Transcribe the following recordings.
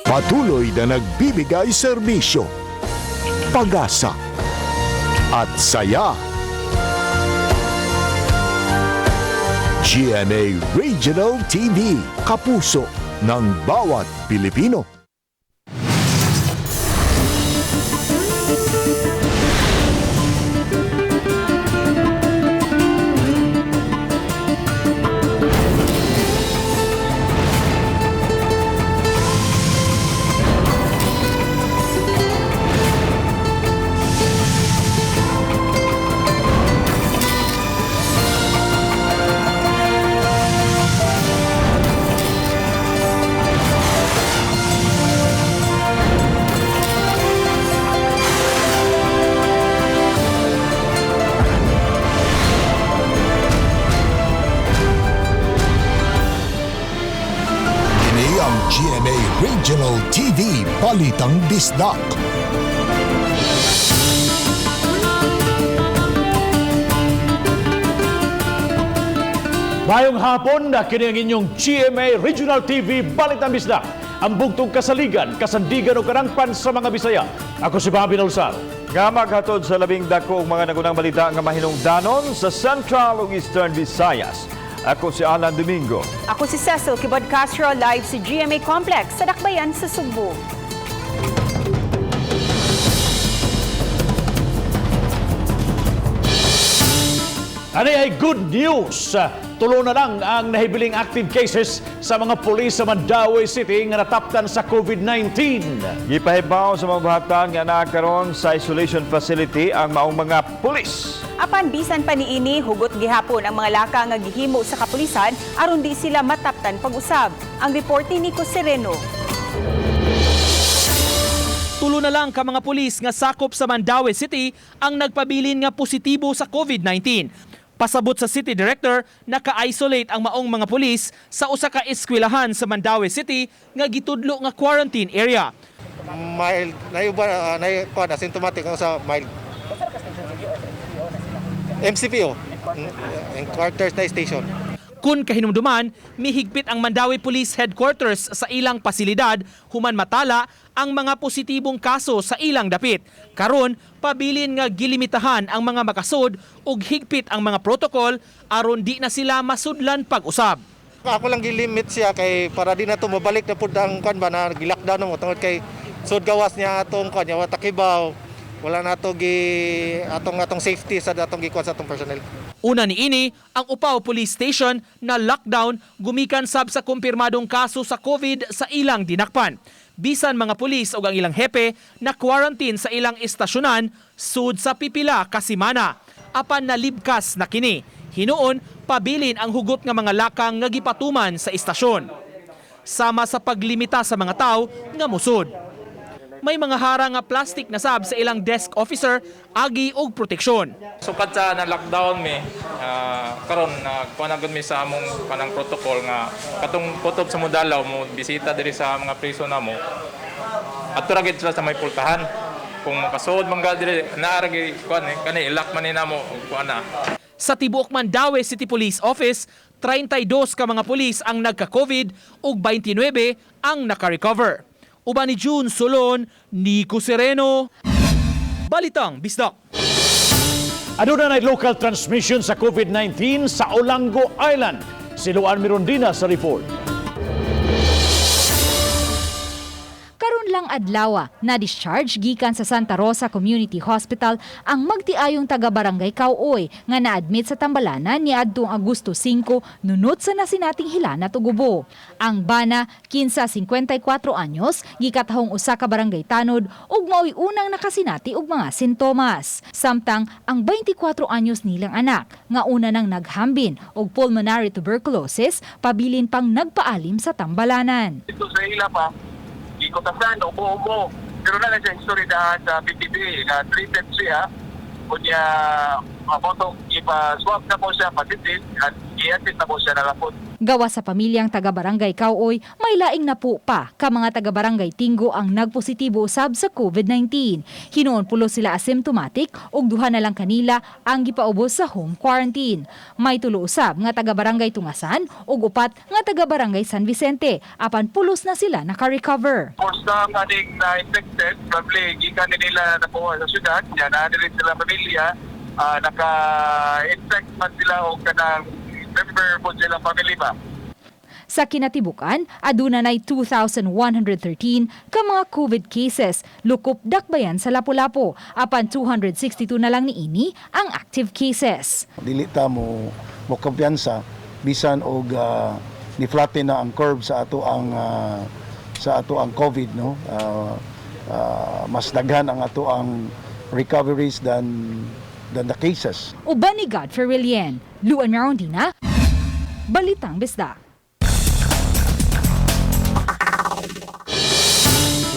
Patuloy na nagbibigay serbisyo, pag-asa at saya. GMA Regional TV, kapuso ng bawat Pilipino. Kini ang GMA Regional TV Balitang Bisdak. Mayong hapon na kini ang inyong GMA Regional TV Balitang Bisdak. Ang bugtong kasaligan, kasandigan o karangpan sa mga Bisaya. Ako si Bobby Nalsar. Nga maghatod sa labing dako og mga nagunang balita nga mahinungdanon sa Central ug Eastern Visayas. Ako si Alan Domingo. Ako si Cecil Kibod Castro, live sa GMA Complex sa Dakbayan sa Sugbo. Ani ay good news. Tulo na lang ang nahibiling active cases sa mga pulis sa Mandaue City nga nataptan sa COVID-19. Gipahibaw sa mga buhatan nga naa karon sa isolation facility ang maong mga pulis. Apan bisan pa niini, hugot gihapon ang mga laka nga gihimo sa kapulisan aron di sila mataptan pag-usab. Ang report ni Nico Sereno. Tulo na lang ka mga pulis nga sakop sa Mandaue City ang nagpabilin nga positibo sa COVID-19. Pasabot sa City Director, naka-isolate ang maong mga pulis sa usa ka eskwelahan sa Mandaue City nga gitudlo nga quarantine area. Mild na iba na kuan asymptomatic ang sa mild. MCPO. In quarters na station. Kun kahinumduman, mihigpit ang Mandaue Police Headquarters sa ilang pasilidad human matala ang mga positibong kaso sa ilang dapit. Karon, pabilin nga gilimitahan ang mga makasud ug higpit ang mga protocol aron di na sila masudlan pag-usab. Ako lang gilimit siya kay para di na to mabalik na pud ang kuan ba na gilockdown mo tungod kay sud gawas niya atong kuan niya watakibaw. Wala na to gi atong atong safety sa atong gikuan sa atong personnel. Una niini, ang Upaw Police Station na lockdown gumikan sab sa kumpirmadong kaso sa COVID sa ilang dinakpan. Bisan mga pulis o ang ilang hepe na quarantine sa ilang estasyonan sud sa pipila kasimana. Apan nalibkas na kini. Hinuon, pabilin ang hugot nga mga lakang nga gipatuman sa istasyon. Sama sa paglimita sa mga tao nga musod. May mga hara nga plastic na sab sa ilang desk officer agi og proteksyon. Sukad sa na lockdown mi, karon nagkuan na gud mi sa among kanang protocol nga katong kutob sa mudalaw mo bisita diri sa mga priso namo. Adto ra gid sila sa may pultahan. Kung makasuod man ga diri naa ra gyud kuan eh, kani ilak man ni namo og kuan na. Sa tibuok Mandaue City Police Office, 32 ka mga pulis ang nagka-COVID ug 29 ang naka-recover. Uban ni June Solon, Nico Sereno, Balitang Bisdak. Aduna na local transmission sa COVID-19 sa Olango Island. Si Luan Mirondina sa report. Karon lang adlawa na discharge gikan sa Santa Rosa Community Hospital ang magtiayong taga Barangay Kauoy nga na-admit sa Tambalanan niadtong Agosto 5 nunot sa nasinating hilanat ug ubo. Ang bana 15-54 anyos gikatahong usa ka barangay tanod ug maoy unang nakasinati og mga sintomas. Samtang ang 24 anyos nilang anak nga una nang naghambin og pulmonary tuberculosis pabilin pang nagpaalim sa Tambalanan. Dito sa ila pa, gikutasan, ubo-ubo. Pero na lang siya history daan sa PTB na treated siya. Kunya, Mao tong ipa-swab na po siya positive at i-admit na po siya na po. Gawas sa pamilyang taga-barangay Kauoy, may laing na po pa ka mga taga-barangay Tingo ang nagpositibo usab sa COVID-19. Hinuon pulo sila asymptomatic ug duha na lang kanila ang gipaubos sa home quarantine. May tulo usab nga taga-barangay Tungasan ug upat nga taga-barangay San Vicente apan pulos na sila naka-recover. For some aning na-infected, probably gikan ni nila nakuha sa syudad, nya naa diri sila pamilya, naka-infect man sila og kanang member po sila family ba. Sa kinatibukan, aduna nay 2,113 ka mga COVID cases, lukop dakbayan sa Lapu-Lapu, apan 262 na lang niini ang active cases. Dili ta mo mo kumpiyansa bisan og ni flatten na ang curve sa ato ang COVID, no. Mas daghan ang ato ang recoveries than the cases. Uban ni Godfrey Relien, Luan Marondina, Balitang Bisdak.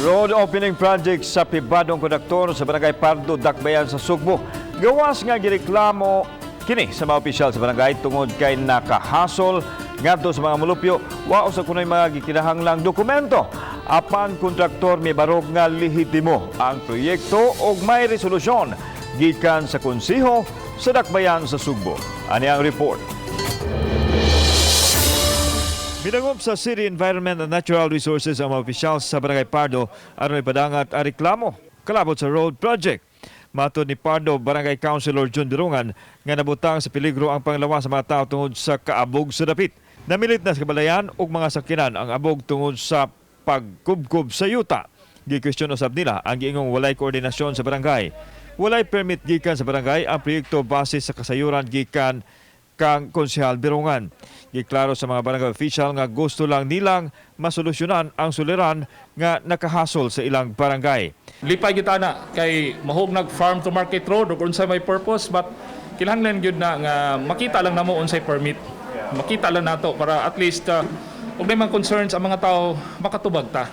Road opening project sa pribadong kontraktor sa Barangay Pardo, Dakbayan sa Sugbo. Gawas nga gireklamo kini sa mga opisyal sa barangay tungod kay nakahasol ngadto sa mga mulupyo wa sa kunoy mga gikinahanglang dokumento. Apan kontraktor mibarog nga lehitimo ang proyekto og may resolusyon gikan sa konseho sa Dakbayan sa Sugbo. Ani ang report. Binangop sa City Environment and Natural Resources ang mga opisyal sa Barangay Pardo aron ipadangat ang reklamo kalabot sa road project. Matod ni Pardo Barangay Councilor John Durungan nga nabutang sa peligro ang panglawas sa mga tao tungod sa kaabog sa dapit. Namilit na sa kabalayan ug mga sakyanan ang abog tungod sa pagkubkob sa yuta. Gikwestiyon usab nila ang giingong walay koordinasyon sa barangay. Walay permit gikan sa barangay ang proyekto base sa kasayuran gikan kang Konsehal Birungan. Giklaro sa mga barangay official nga gusto lang nilang masolusyonan ang suliran nga nakahasol sa ilang barangay. Lipay kita na kay mahog nag farm to market road ug unsay may purpose, but kinahanglan gyud na nga makita lang namo unsay permit. Makita lang nato para at least ug may mga concerns ang mga tao, makatubag ta.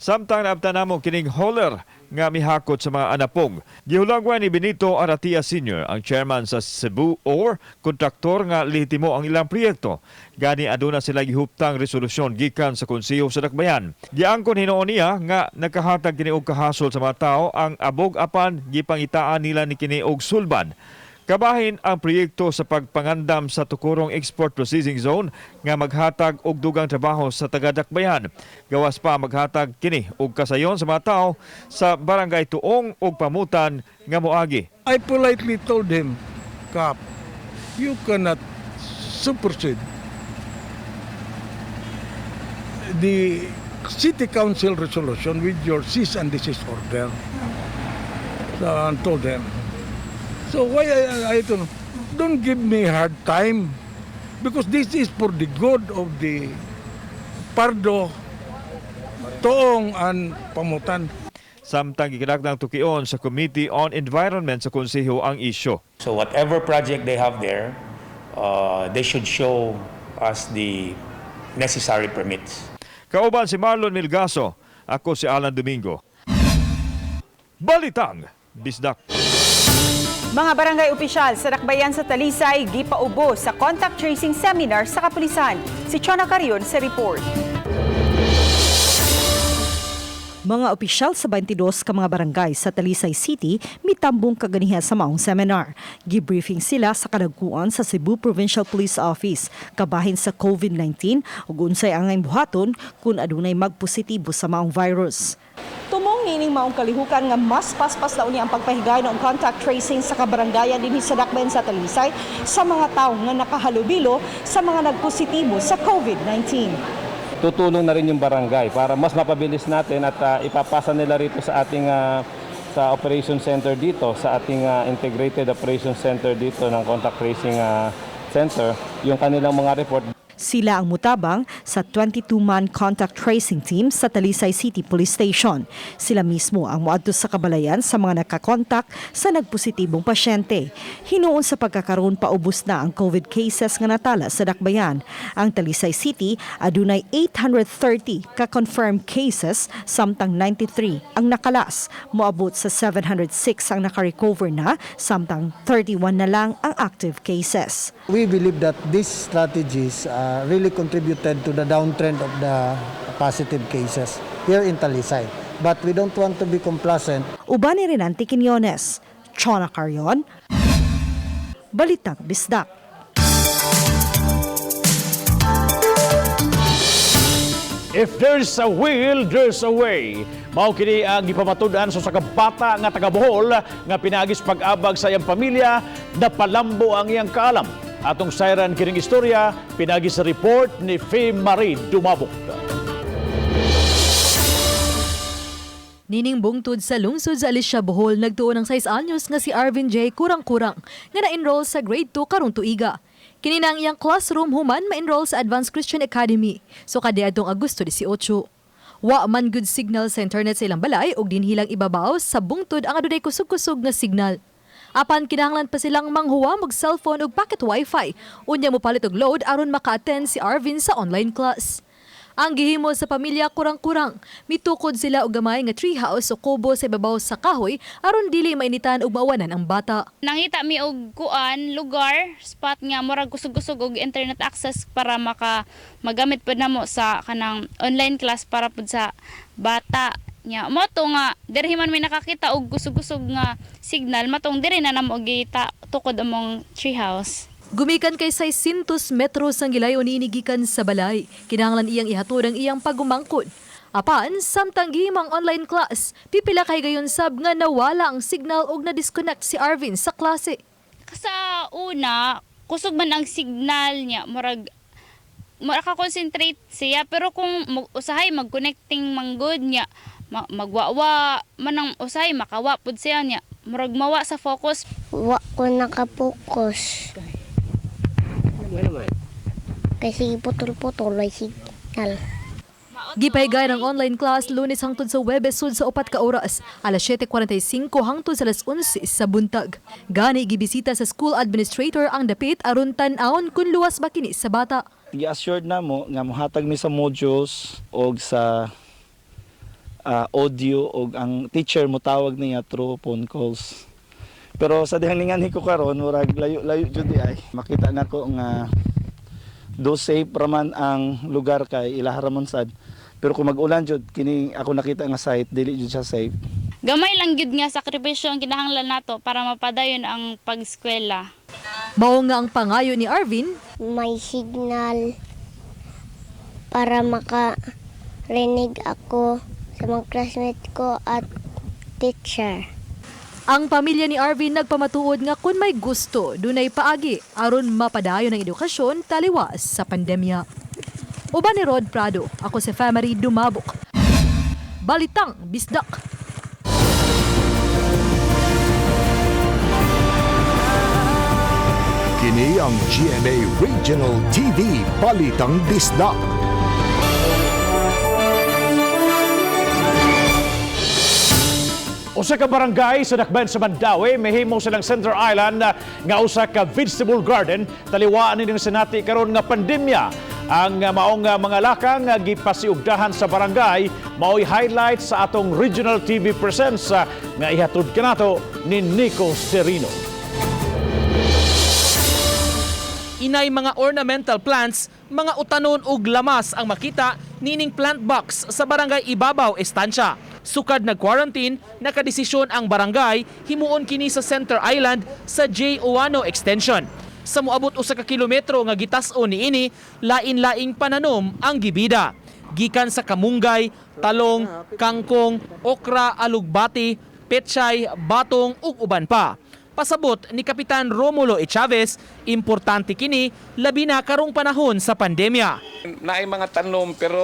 Samtang naabtan namo kining hauler nga mihakot sa mga anapog. Gihulagway ni Benito Aratia Sr., ang chairman sa Cebu Ore, kontraktor nga lehitimo ang ilang proyekto. Gani aduna sila gihuptang resolusyon gikan sa konseho sa Dakbayan. Giangkon hinuon niya nga nakahatag kini og kahasol sa mga tao ang abog apan gipangitaan nila ni kini og sulban. Kabahin ang proyekto sa pagpangandam sa Tukurong Export Processing Zone nga maghatag og dugang trabaho sa taga-Dakbayan. Gawas pa maghatag kini og kasayon sa mga tao sa barangay Tuong ug Pamutan nga moagi. I politely told him, "Kap, you cannot supersede the City Council resolution with your cease and desist order." So I told him. So why I don't, don't give me hard time because this is for the good of the Pardo, Toong and Pamutan. Samtang gikinahanglang tukion sa Committee on Environment sa Konseho ang isyu. So whatever project they have there, they should show us the necessary permits. Kauban si Marlon Milgaso, ako si Alan Domingo. Balitang Bisdak. Mga barangay opisyal sa Dakbayan sa Talisay gipaubo sa contact tracing seminar sa kapulisan. Si Chona Carion sa report. Mga opisyal sa 22 ka mga barangay sa Talisay City mitambong kaganiha sa maong seminar. Gibriefing sila sa kadagkuan sa Cebu Provincial Police Office kabahin sa COVID-19 ug unsay angay buhaton kung adunay magpositibo sa maong virus. Tumong nining maong kalihukan nga mas paspas na uni ang pagpahigayon og contact tracing sa kabarangayan dinhi sa Dakbayan sa Talisay sa mga tawo nga nakahalubilo sa mga nagpositibo sa COVID-19. Tutulong na rin yung barangay para mas mapabilis natin at ipapasa nila rito sa ating sa operation center dito, sa ating integrated operation center dito ng contact tracing center, yung kanilang mga report. Si Sila ang mutabang sa 22-man contact tracing team sa Talisay City Police Station. Sila mismo ang muadto sa kabalayan sa mga nakakontak sa nagpositibong pasyente. Hinuon sa pagkakaroon, paubos na ang COVID cases nga natala sa Dakbayan. Ang Talisay City adunay 830 ka-confirmed cases samtang 93 ang nakalas. Moabot sa 706 ang nakarecover na samtang 31 na lang ang active cases. We believe that these strategies really contributed to the downtrend of the positive cases here in Talisay. But we don't want to be complacent. Uban ni Renante Quiñones, Chona Carion, Balitang Bisdak. If there's a will, there's a way. Mao kini ang gipamatud-an sa usa ka bata nga taga Bohol nga pinaagis pag-abag sa iyang pamilya, napalambo ang iyang kaalam. Atong sayran kining istorya pinaagi sa report ni Faye Marie Dumabok. Nining bungtod sa lungsod sa Alicia, Bohol, nagtuon ang 6 anyos nga si Arvin J. Kurang-kurang nga na-enroll sa grade 2 karong tuiga. Kini na ang iyang classroom human ma-enroll sa Advanced Christian Academy. So kadiadtong Agosto 18. Wa man good signal sa internet sa ilang balay ug dinhilang ibabaw sa bungtod ang adunay kusog-kusog nga signal. Apan kinahanglan pa silang manghuwam og cellphone ug pocket wifi unya mopalit og load aron maka-attend si Arvin sa online class. Ang gihimo sa pamilya kurang-kurang, mitukod sila og gamay nga treehouse o kubo sa ibabaw sa kahoy aron dili mainitan ug mawanan ang bata. Nangita mi og kuan lugar, spot nga murag kusog-kusog og internet access para maka magamit pud namo sa kanang online class para pud sa bata nya. Mo to nga dirhi man mi nakakita og kusog-kusog nga signal, matong diri na namo gita tukod among treehouse. Gumikan kay 600 metros ang gilayon niini gikan sa balay. Kinahanglan iyang ihatod ang iyang pagumangkon. Apan, samtang gihimang online class, pipila kay gayon sab nga nawala ang signal og na-disconnect si Arvin sa klase. Sa una, kusog man ang signal niya, murag maka-concentrate siya, pero kung usahay mag-connecting manggod niya, magwawa manang usahay makawa pud siya niya, murag mawa sa focus. Wa ko nakapokus. Kasi putol-putol ay signal. Gipahigayon ang online class Lunes hangtod sa Huwebes sud sa 4 ka oras, alas 7:45 hangtod sa alas 11 sa buntag. Gani gibisita sa school administrator ang dapit aron tan-awon kun luwas ba kini sa bata. Gi-assured na mo nga mohatag mi sa modules og sa audio og ang teacher motawag niya through phone calls. Pero sa dihang ninganhi ko karon, murag layo-layo jud di ay. Makita nako nga do safe raman ang lugar kay ilaha raman sad. Pero kung mag-ulan jud kini ako nakita nga site, dili jud siya safe. Gamay lang gyud nga sakripisyo ang kinahanglan nato para mapadayon ang pag-eskwela. Mao nga ang pangayo ni Arvin, may signal para makarinig ako sa mga classmate ko at teacher. Ang pamilya ni Arvin nagpamatuod nga kung may gusto, dunay paagi aron mapadayon ang edukasyon taliwas sa pandemya. Uban ni Rod Prado, ako si Family Dumabok. Balitang Bisdak. Kini ang GMA Regional TV Balitang Bisdak. Usa ka barangay sa Dakbayan sa Mandaue, mahimo silang Center Island nga usa ka vegetable garden taliwaan nining sinati karon nga pandemya. Ang maong mga lakang gipasiugdahan sa barangay mao'y highlight sa atong Regional TV Presents nga ihatod kanato ni Nico Serino. Inay mga ornamental plants, mga utanon ug lamas ang makita nining plant box sa barangay Ibabaw, Estancia. Sukad nag-quarantine, nakadesisyon ang barangay himuon kini sa Center Island sa J. Ouano Extension. Sa moabot usa ka kilometro nga gitas-on niini, lain-laing pananom ang gibida. Gikan sa kamunggay, talong, kangkong, okra, alugbati, pechay, batong ug uban pa. Pasabot ni Kapitan Romulo E. Chavez, importante kini labi na karong panahon sa pandemya. Naay mga tanom pero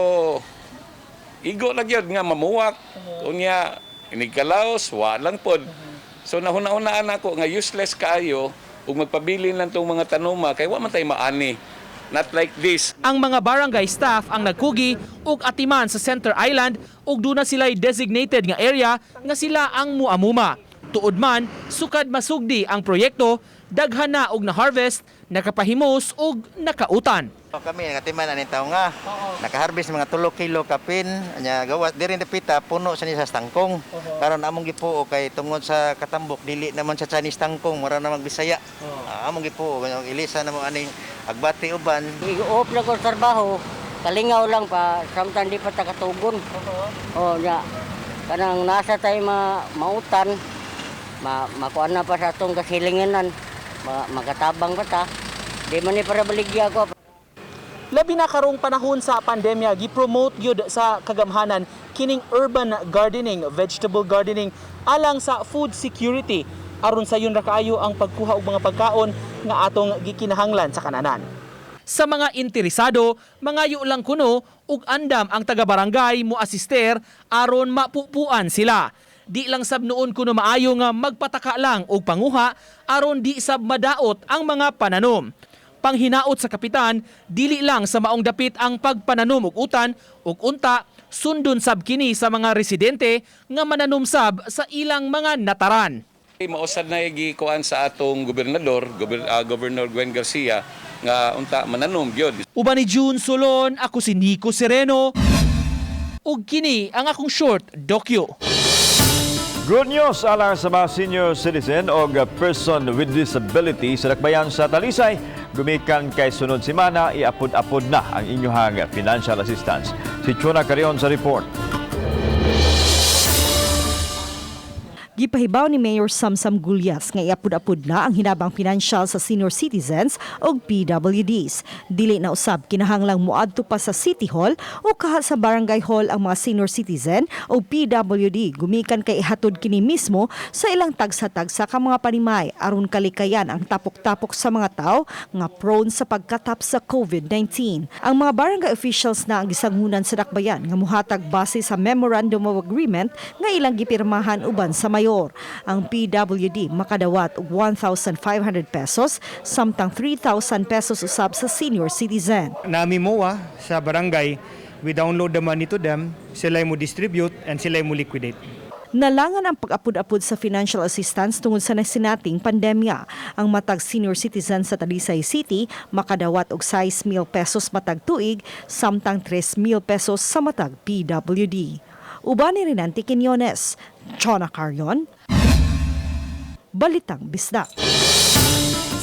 igo lang yun nga mamuwak. Unya, inigkalaos, wa lang pod. So nahuna-hunaan ako nga useless kaayo ug magpabilin lang tong mga tanoma kay wa man tay maani. Not like this. Ang mga barangay staff ang nagkugi ug atiman sa Center Island ug duna sila'y designated nga area nga sila ang muamuma. Tuod man, sukad masugdi ang proyekto, daghan na og na-harvest, nakapahimos ug nakautan. Kami nakatiman ani tawo nga nakaharvest mga 3 kilo kapin, nya gawas diri dapita puno sa ni sa tangkong. Karon among gipuo kay tungod sa katambok, dili naman sa Chinese tangkong, mura na magbisaya. Ah, among gipuo ilisa na mo aning agbati uban. I-off na ko sa trabaho, kalingaw lang pa, samtang di pa takatugon. Oh, nya kanang nasa tayo ma mautan, ma makuan na pa sa atong kasilinganan, ma makatabang pa ta. Di man ni para baligya ko. Labi na karong panahon sa pandemya, gi-promote gyud sa kagamhanan kining urban gardening, vegetable gardening alang sa food security aron sayon ra kaayo ang pagkuha og mga pagkaon nga atong gikinahanglan sa kananan. Sa mga interesado, mangayo lang kuno ug andam ang taga-barangay mo asister aron mapupuan sila. Di lang sab noon kuno maayo nga magpataka lang og panguha aron di sab madaot ang mga pananom. Panghinaot sa kapitan, dili lang sa maong dapit ang pagpananom og utan ug unta sundon sab kini sa mga residente nga mananom sab sa ilang mga nataran. Mausad na gikuan sa atong gobernador, Governor Gwen Garcia, nga unta mananom gyud. Uban ni June Solon, ako si Nico Sereno. Ug kini ang akong short dokyo. Good news alang sa mga senior citizen o person with disability sa Dakbayan sa Talisay, gumikan kay sunod semana, iapod-apod na ang inyong financial assistance. Si Chona Carion sa report. Gipahibaw ni Mayor Samsam Gullas nga iapud-apud na ang hinabang pinansyal sa senior citizens ug PWDs. Dili na usab kinahanglang moadto pa sa City Hall o kaha sa Barangay Hall ang mga senior citizen o PWD gumikan kay ihatod kini mismo sa ilang tagsa-tagsa ka mga panimay aron kalikayan ang tapok-tapok sa mga tao nga prone sa pagkatap sa COVID-19. Ang mga barangay officials na ang gisanghunan sa dakbayan nga muhatag base sa Memorandum of Agreement nga ilang gipirmahan uban sa mayor. Ang PWD makadawat og 1,500 pesos samtang 3,000 pesos usab sa senior citizen. Nami MOA sa barangay, we download the money to them, sila mo distribute and sila mo liquidate. Nalangan ang pag-apud-apud sa financial assistance tungod sa nasinating pandemya. Ang matag senior citizen sa Talisay City makadawat og 6 mil pesos matag tuig samtang 3 mil pesos sa matag PWD. Uban ni Renante Quiñones, Chona Carrion, Balitang Bisdak.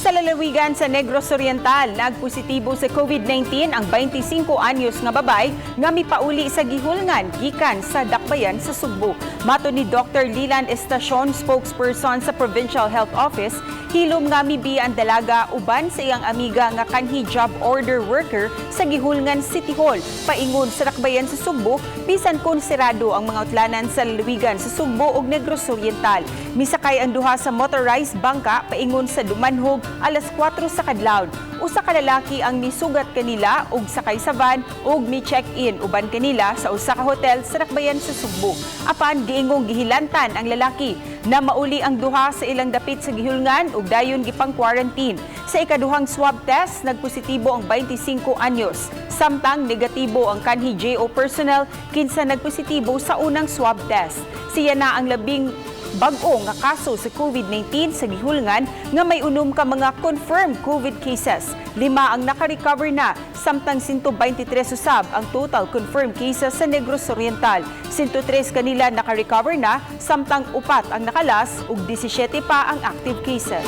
Sa lalawigan sa Negros Oriental, nagpositibo sa COVID-19 ang 25 anyos nga babay nga mipauli sa gihulngan gikan sa Dakbayan sa Sugbo. Matod ni Dr. Lilan Estacion, spokesperson sa Provincial Health Office, hilom nga mibiya ang dalaga uban sa iyang amiga nga kanhi job order worker sa gihulngan City Hall paingon sa Dakbayan sa Sugbo, bisan kon sirado ang mga utlanan sa lalawigan sa Sugbo ug Negros Oriental. Misakay ang duha sa motorized bangka paingon sa Dumanhog alas 4 sa kadlawon. Usa ka lalaki ang misugat kanila ug sakay sa van ug mi-check-in uban kanila sa usa ka hotel sa Dakbayan sa Sugbo. Apan giingong gihilantan ang lalaki na mauli ang duha sa ilang dapit sa gihulngan ug dayon gipang-quarantine. Sa ikaduhang swab test, nagpositibo ang 25 anyos. Samtang negatibo ang kanhi JO personnel kinsa nagpositibo sa unang swab test. Siya na ang labing bag-o nga kaso sa COVID-19 sa gihulngan nga may 6 ka mga confirmed COVID cases. 5 ang naka-recover na, samtang 123 usab ang total confirmed cases sa Negros Oriental. 103 kanila naka-recover na, samtang 4 ang nakalas ug 17 pa ang active cases.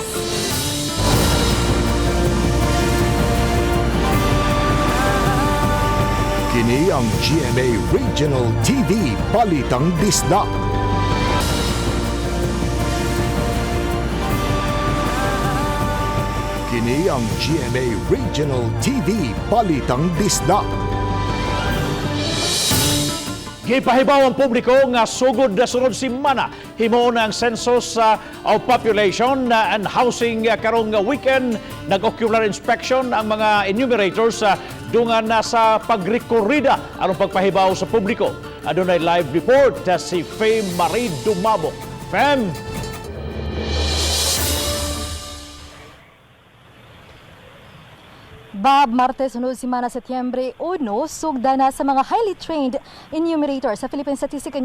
Kini ang GMA Regional TV Balitang Bisdak. Kini ang GMA Regional TV Balitang Bisdak. Gipahibaw ang publiko nga sugod na sunod semana himuon na ang census of population and housing karong weekend. Nag-ocular inspection ang mga enumerators sa dungan na sa pagrekorida aron pagpahibaw sa publiko. Adunay live report si Fame Marie Dumabo. Fem. Bob, Martes sunod semana Setyembre 1, sugda na sa mga highly trained enumerator sa Philippine Statistic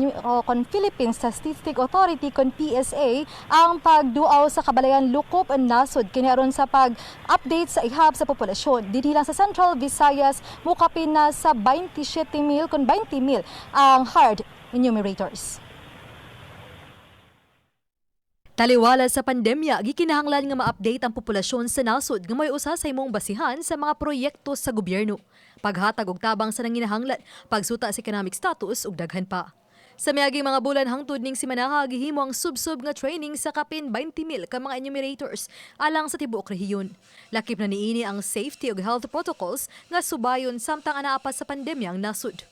Authority kon PSA ang pagduaw sa kabalayan lukop ang nasod kini aron sa pag-update sa ihap sa populasyon. Dinhi lang sa Central Visayas mukapin na sa 27,000 kon 20,000 ang hired enumerators. Taliwala sa pandemya, gikinahanglan nga ma-update ang populasyon sa nasod nga may usa sa imong basihan sa mga proyekto sa gobyerno. Paghatag og tabang sa nanginahanglan, pagsuta sa economic status ug daghan pa. Sa miaging mga bulan hangtod ning simanaha, gihimo ang sub-sub nga training sa kapin 20,000 ka mga enumerators alang sa tibuok rehiyon. Lakip na niini ang safety ug health protocols nga subayon samtang anaa pa sa pandemya ang nasod.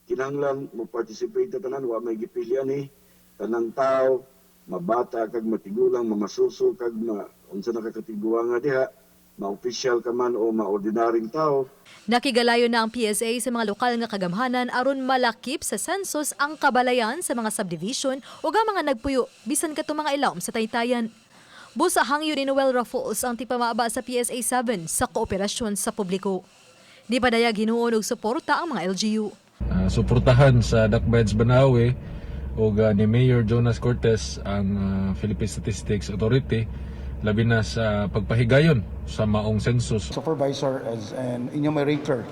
Kinahanglan mo participate ta tanan, wa may gipilian ni tanang tao, mabata kag matigulang, mamasuso kag ma unsa na kakatiguang nga diha, ma-official ka man o ma-ordinaryong tao. Nakigalayo na ang PSA sa mga lokal nga kagamhanan aron malakip sa census ang kabalayan sa mga subdivision ug ang mga nagpuyo bisan kato mga ilawom sa taytayan. Busa hangyo ni Noel Raffles ang tigpamaaba sa PSA 7 sa kooperasyon sa publiko. Di padayag hinuon og suporta ang mga LGU. Suportahan sa Dakbayan sa Banawe o ni Mayor Jonas Cortes ang Philippine Statistics Authority, labi na sa pagpahigayon sa maong census. Supervisor as an enumerator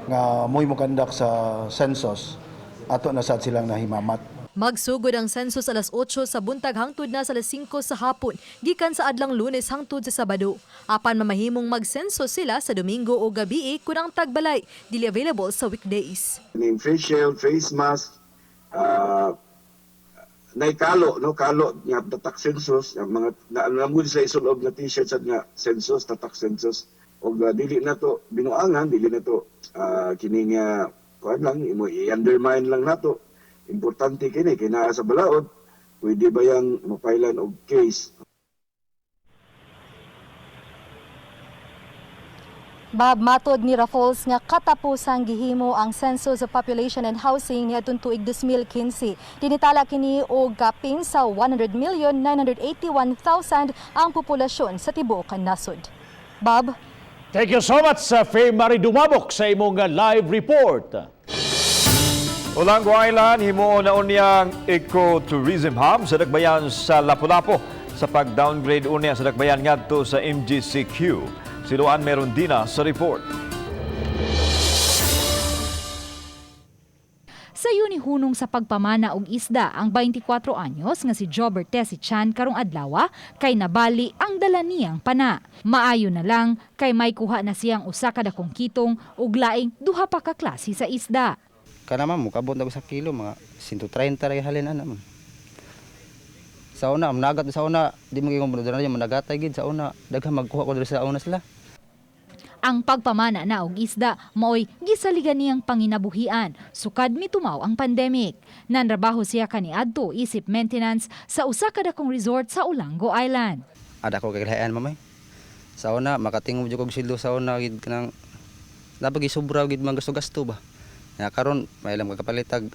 nga mo'y mo-conduct sa census, ato na sad silang nahimamat. Magsugod ang census alas 8 sa buntag hangtod na sa alas 5 sa hapon, gikan sa adlang Lunes hangtod sa Sabado. Apan mamahimong mag-census sila sa Domingo o gabi kun ang tagbalay dili available sa weekdays. Ning face shield, face mask, naikalo no, kalo nga tatak census ang mga na mo sa isulob nga t-shirt sad nga census, tatak census, og dili na to binuangan, dili na to kini nga kuan lang imo i-undermine lang nato. Importante kini kay naa sa balaod, pwede ba yang mapailan og case. Bob, matod ni Raffles nga katapusang gihimo ang Census of Population and Housing niadtong tuig 2015. Dinitala kini og kapin sa 100,981,000 ang populasyon sa tibuok nasod. Bob? Thank you so much sa Faye Marie Dumabok sa imong live report. Olango Island, himuon na unyang ecotourism hub sa dakbayan sa Lapu-Lapu sa pag-downgrade unya sa dakbayan ngadto sa MGCQ. Si Luan Merundina sa report. Sa hunong sa pagpamana og isda ang 24 anyos nga si Jobert Tessie Chan karong adlawa kay nabali ang dala niyang pana. Maayo na lang kay may kuha na siyang usa ka dakong kitong ug laing duha pa ka klase sa isda. Kana ma'am, mukabot na ko sa kilo, mga 130 ra halin ana ma'am. Sa una, managat sa una, di mo gyud mo managatay gid sa una, daghan magkuha ko diri sa una sila. Ang pagpamana na og isda maoy gisaligan niyang panginabuhian sukad mitumaw ang pandemic. Nanrabaho siya kaniadto isip maintenance sa usa ka dakong resort sa Olango Island. Ada ko kaglayan mamay. Sa una makatingog jud kog sildo sa una gid kanang napagi sobra gid man gasto-gasto ba. Ya karon may lang magkapalitag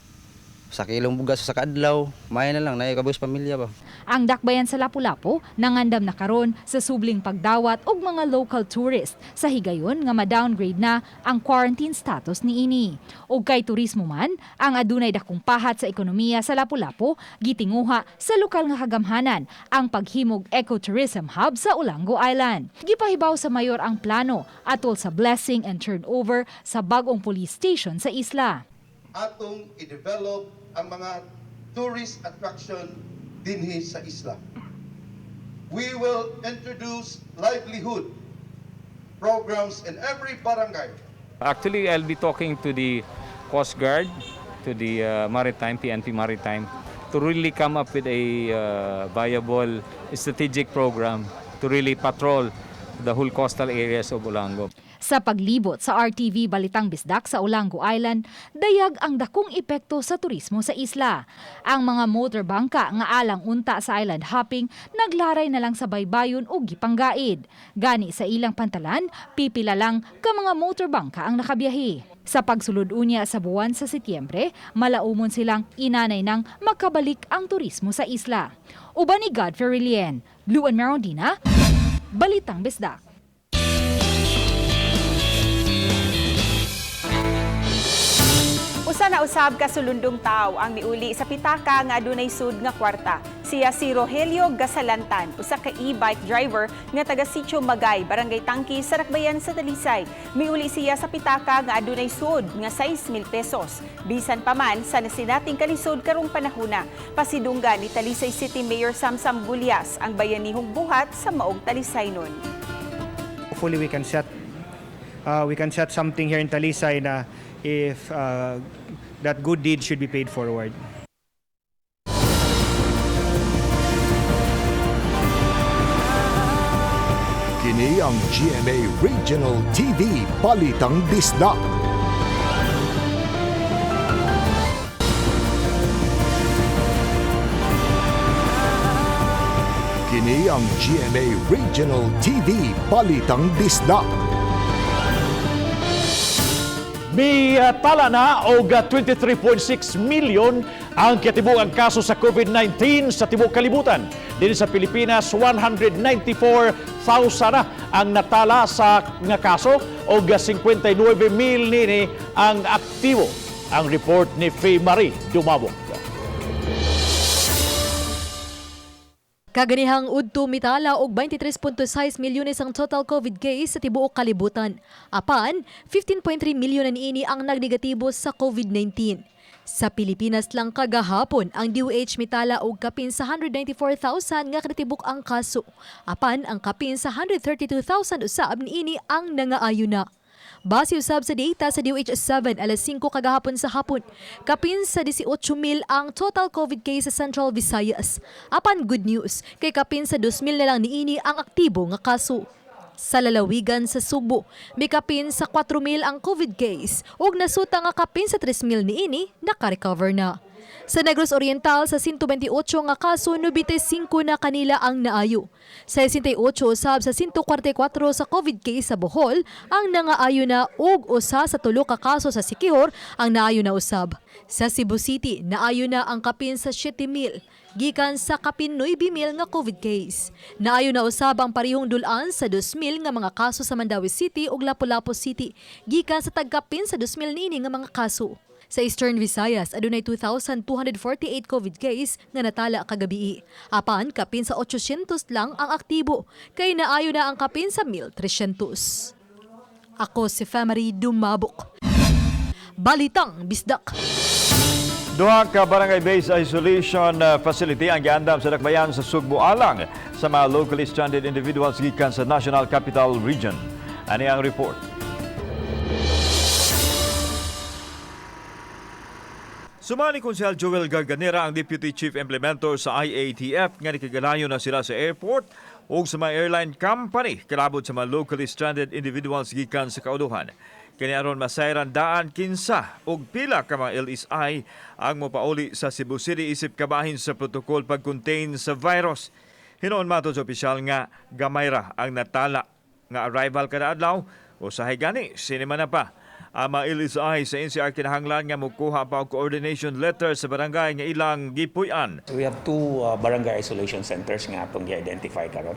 sa kilong bugas sa kaadlaw, may na lang naay kabus pamilya ba. Ang dakbayan sa Lapu-Lapu nangandam na karon sa subling pagdawat og mga local tourist sa higayon nga ma-downgrade na ang quarantine status niini. Og kay turismo man, ang adunay dakong pahat sa ekonomiya sa Lapu-Lapu, gitinguha sa lokal nga kagamhanan ang paghimog ecotourism hub sa Olango Island. Gipahibaw sa mayor ang plano atol sa blessing and turnover sa bag-ong police station sa isla. Atong i-develop ang mga tourist attraction dinhi sa isla. We will introduce livelihood programs in every barangay. Actually, I'll be talking to the Coast Guard, to the Maritime, PNP Maritime, to really come up with a viable strategic program to really patrol the whole coastal areas of Olango. Sa paglibot sa RTV Balitang Bisdak sa Olango Island, dayag ang dakong epekto sa turismo sa isla. Ang mga motor bangka nga alang unta sa island hopping naglaray na lang sa baybayon o gipanggaid. Gani sa ilang pantalan, pipila lang ka mga motor bangka ang nakabiyahe. Sa pagsulod unya sa buwan sa Setyembre, malaumon silang inanay nang makabalik ang turismo sa isla. Uban ni Godfrey Relien, Luan Merondina, Balitang Bisdak. Usa na usab ka sulundong tawo ang miuli sa pitaka nga adunay sud nga kwarta. Siya si Rogelio Gasalantan, usa ka e-bike driver nga taga Sitio Magay, Barangay Tangki sa Dakbayan sa Talisay. Miuli siya sa pitaka nga adunay sud nga 6,000 pesos. Bisan pa man sa nasinating kalisod karong panahuna. Pasidunggan ni Talisay City Mayor Samsam Gullas ang bayanihong buhat sa maong Talisay nun. Hopefully we can set something here in Talisay na if that good deed should be paid forward. Kini ang GMA Regional TV Balitang Bisdak. Kini ang GMA Regional TV Balitang Bisdak. Mi tala na og 23.6 million ang katibuang kaso sa COVID-19 sa tibuok kalibutan. Dinhi sa Pilipinas, 194,000 na ang natala sa nga kaso og 59,000 nini ang aktibo. Ang report ni Faye Marie Dumabok. Kaganihang udto mitala og 23.6 milyones ang total COVID case sa tibuok kalibutan. Apan, 15.3 milyon na niini ang nagnegatibo sa COVID-19. Sa Pilipinas lang kagahapon, ang DOH mitala og kapin sa 194,000 nga kanatibuk ang kaso. Apan, ang kapin sa 132,000 usab niini ang nangaayo na. Base usab sa data sa DOH 7 alas 5 kagahapon sa hapon, kapin sa 18,000 ang total COVID case sa Central Visayas. Apan good news, kay kapin sa 2,000 na lang niini ang aktibo nga kaso. Sa lalawigan sa Sugbo, may kapin sa 4,000 ang COVID case ug nasuta nga kapin sa 3,000 niini naka-recover na. Sa Negros Oriental, sa 128 nga kaso, 95 na kanila ang naayo. Sa 68 usab sa 144 sa COVID case sa Bohol, ang nangaayo na ug usa sa tulo ka kaso sa Siquijor ang naayo na usab. Sa Cebu City, naayo na ang kapin sa 7,000 gikan sa kapin 9,000 nga COVID case. Naayo na usab ang parehong dulan sa 2,000 nga mga kaso sa Mandaue City ug Lapu-Lapu City gikan sa tagkapin sa 2,000 niini nga mga kaso. Sa Eastern Visayas, adunay 2,248 COVID case nga natala kagabi. Apan, kapin sa 800 lang ang aktibo, kay naayo na ang kapin sa 1,300. Ako si Famary Dumabok. Balitang Bisdak. Duha ka barangay-based isolation facility ang giandam sa dakbayan sa Sugbo alang sa mga locally stranded individuals gikan sa National Capital Region. Ani ang report. Sumali Konsehal Joel Garganera, ang Deputy Chief Implementer sa IATF, nga nikigalayo na sila sa airport ug sa mga airline company kalabot sa mga locally stranded individuals gikan sa kauduhan. Kini aron masayran daan kinsa ug pila ka mga LSI ang mopauli sa Cebu City isip kabahin sa protocol pag-contain sa virus. Hinuon matod sa opisyal nga gamay ra ang natala nga arrival kada adlaw, usahay gani sinima na pa. Ang mga LSI sa NCR kinahanglan nga mokuha pa og coordination letter sa barangay nga ilang gipuy-an. We have two barangay isolation centers nga atong gi-identify karon.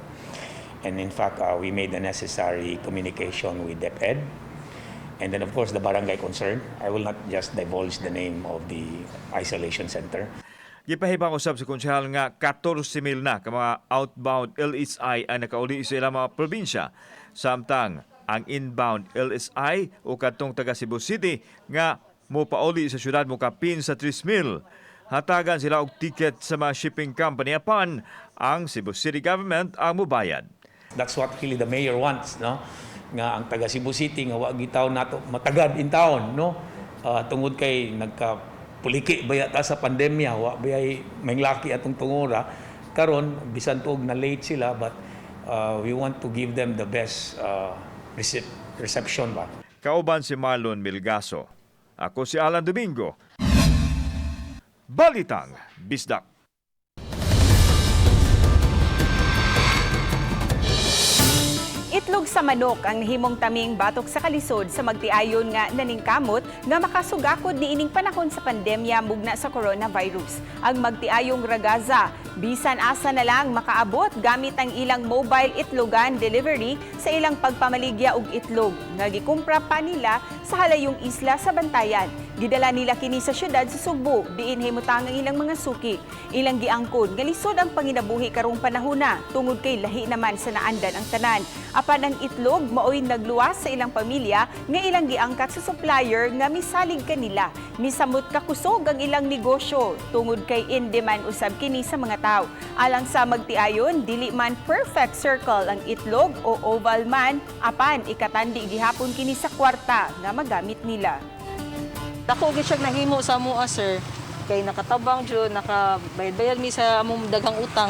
And in fact, we made the necessary communication with DepEd. And then of course the barangay concerned. I will not just divulge the name of the isolation center. Gipahibang usab sa konsehal nga 14,000 na ka mga outbound LSI ang nakauli sa ilang mga probinsya. Samtang ang inbound LSI o katong taga Cebu City nga mopauli sa syudad mokapin sa 3,000. Hatagan sila og ticket sa mga shipping company apan ang Cebu City Government ang mubayad. That's what really the mayor wants, no? Nga ang taga Cebu City nga wa gitaw nato matagad in town, no? Tungod kay nagka puliki baya ta sa pandemya, wa bayay laki atong tungura. Karon bisan tuog na late sila, but we want to give them the best reception ba. Kauban si Marlon Milgaso. Ako si Alan Domingo. Balitang Bisdak. Itlog sa manok ang nahimong taming batok sa kalisod sa magtiayon nga naningkamot nga makasugakod niining panahon sa pandemya mugna sa coronavirus. Ang magtiayong ragaza, bisan asa na lang makaabot gamit ang ilang mobile itlogan delivery sa ilang pagpamaligya og itlog nga gikumpra pa nila sa halayong isla sa Bantayan. Gidala nila kini sa syudad sa Sugbo, diin himutang ang ilang mga suki. Ilang giangkon nga lisod ang panginabuhi karong panahona tungod kay lahi naman sa naandan ang tanan. Apan ang itlog maoy nagluwas sa ilang pamilya nga ilang giangkat sa supplier nga misalig kanila. Misamot kakusog ang ilang negosyo tungod kay in demand usab kini sa mga tao. Alang sa magtiayon, dili man perfect circle ang itlog o oval man, apan ikatandi gihapon kini sa kwarta nga magamit nila. Dako gyud siyang nahimo sa amoa, sir, kay nakatabang jud, nakabayad-bayad mi sa among daghang utang.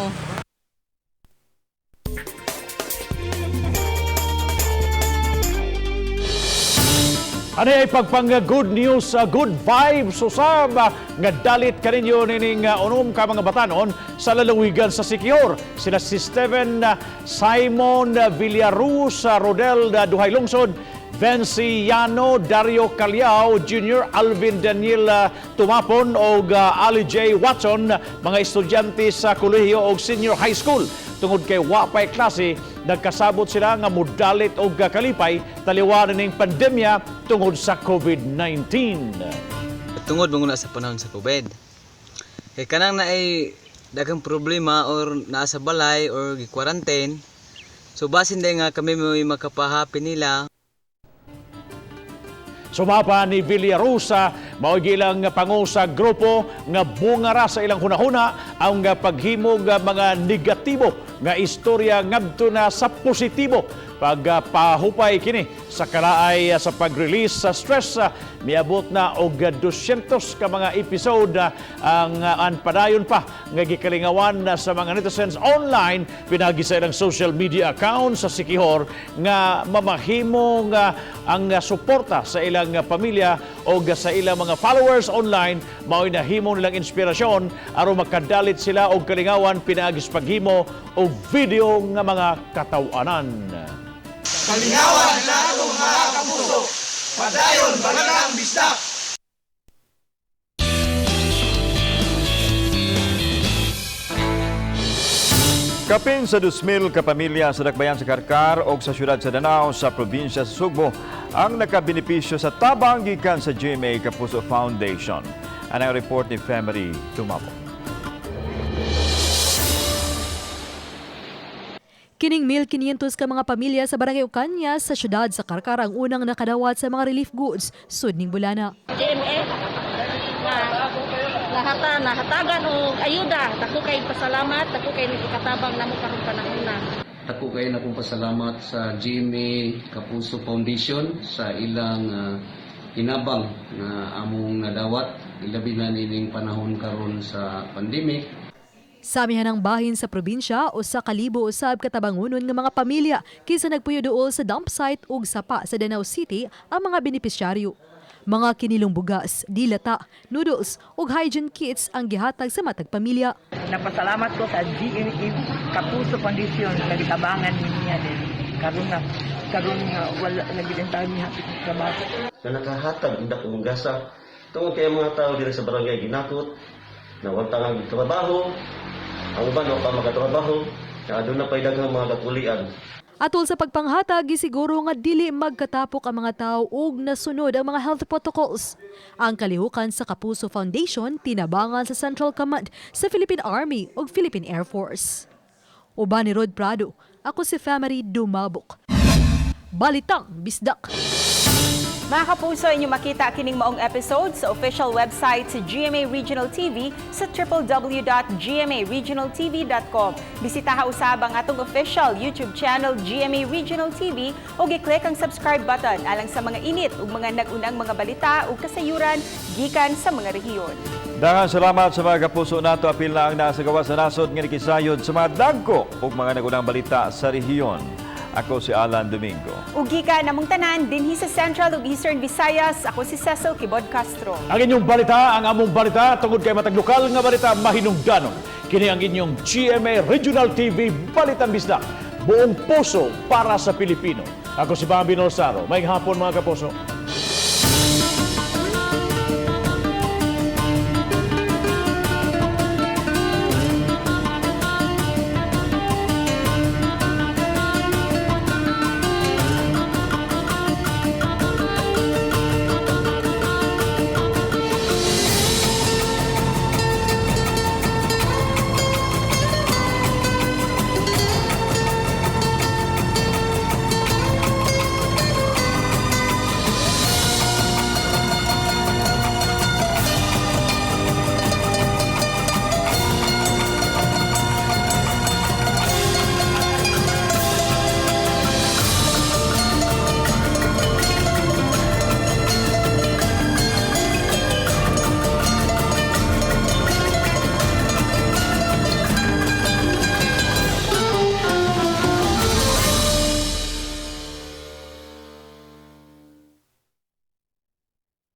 Ano ay pagpang good news, good vibes usab nga dalit kaninyo nining unom ka mga batanon sa lalawigan sa Siquijor. Sila si Steven Simon Villaruz, Rodel Duhay Lungsod, Venciano Dario Caliao Jr., Alvin Daniel Tumapon og Ali J. Watson, mga estudyante sa kolehiyo og senior high school. Tungod kay wa pay klase, nagkasabot sila nga mudalit og kalipay taliwan ning pandemya tungod sa COVID-19. Tungod man sa panahon sa COVID. Kay kanang naay daghang problema or naa sa balay or gi-quarantine. So basin day nga kami may makapahappy nila. Sumapa ni Villarosa, mao gilang pangu sa grupo nga bungara sa ilang hunahuna ang paghimog mga negatibo nga istorya ngadto na sa positibo. Pagpahupay kini sa kalaay sa pag-release sa stress, miabot na og 200 ka mga episode ang padayon pa nga gikalingawan sa mga netizens online pinagi sa ilang social media account sa Siquijor nga mamahimo nga ang suporta sa ilang pamilya o sa ilang mga followers online mao'y nahimo nilang inspirasyon aron makadalit sila og kalingawan pinaagi sa paghimo og video nga mga kataw-anan. Kalingawan na atong mga kapuso. Padayon Balitang Bisdak. Kapin sa 2,000 ka pamilya sa Dakbayan sa Carcar o sa siyudad sa Danao sa probinsya sa Sugbo ang nakabenepisyo sa tabang gikan sa GMA Kapuso Foundation. Anang report ni Femery Tumapon. Kining 1,500 ka mga pamilya sa Barangay Ocaña sa siyudad sa Carcar ang unang nakadawat sa mga relief goods sudning bulana. GMA nga nahatagan og ayuda, dako kay pasalamat, dako kay nagkatabang namo karong panahon na. Dako kay na akong pasalamat sa GMA Kapuso Foundation sa ilang hinabang na among nadawat ilabi na nining panahon karon sa pandemic. Samihan ang bahin sa probinsya o sa kalibo usab katabangunon nga mga pamilya kinsa nagpuyo duol sa dump site ug sapa sa Danao City ang mga benepisyaryo. Mga kinilong bugas, dilata, noodles ug hygiene kits ang gihatag sa matag pamilya. Napasalamat ko sa GMA Kapuso Foundation nga gitabangan niya din. Karon nga wala lagi din tayo hapit sa trabaho. Na nakahatag ang dakong gasa tungod kay ang mga tao diri sa barangay ginakot na wala tang trabaho, ang uban wa pa makatrabaho, na aduna pay daghang mga kakulian. Atol sa pagpanghatag, gisiguro nga dili magkatapok ang mga tao ug nasunod ang mga health protocols. Ang kalihukan sa Kapuso Foundation tinabangan sa Central Command sa Philippine Army ug Philippine Air Force. Uban ni Rod Prado, ako si Family Dumabok. Balitang Bisdak. Mga kapuso, inyo makita kining maong episode sa official website sa GMA Regional TV sa www.gmaregionaltv.com. Bisitaha usab ang atong official YouTube channel GMA Regional TV ug i-click ang subscribe button alang sa mga init ug mga nag-unang mga balita ug kasayuran gikan sa mga rehiyon. Daghang salamat sa mga kapuso nato. Apil na ang nasa gawas sa nasod nga nikisayod sa mga dagko ug mga nagunang balita sa rehiyon. Ako si Alan Domingo. Ug gikan namong tanan dinhi sa Central ug Eastern Visayas, ako si Cecil Kibod Castro. Ang inyong balita, ang among balita, tungod kay matag lokal nga balita mahinungdanon. Kini ang inyong GMA Regional TV Balitang Bisdak. Buong puso para sa Pilipino. Ako si Bambi Nolsaro. Maayong hapon, mga kapuso.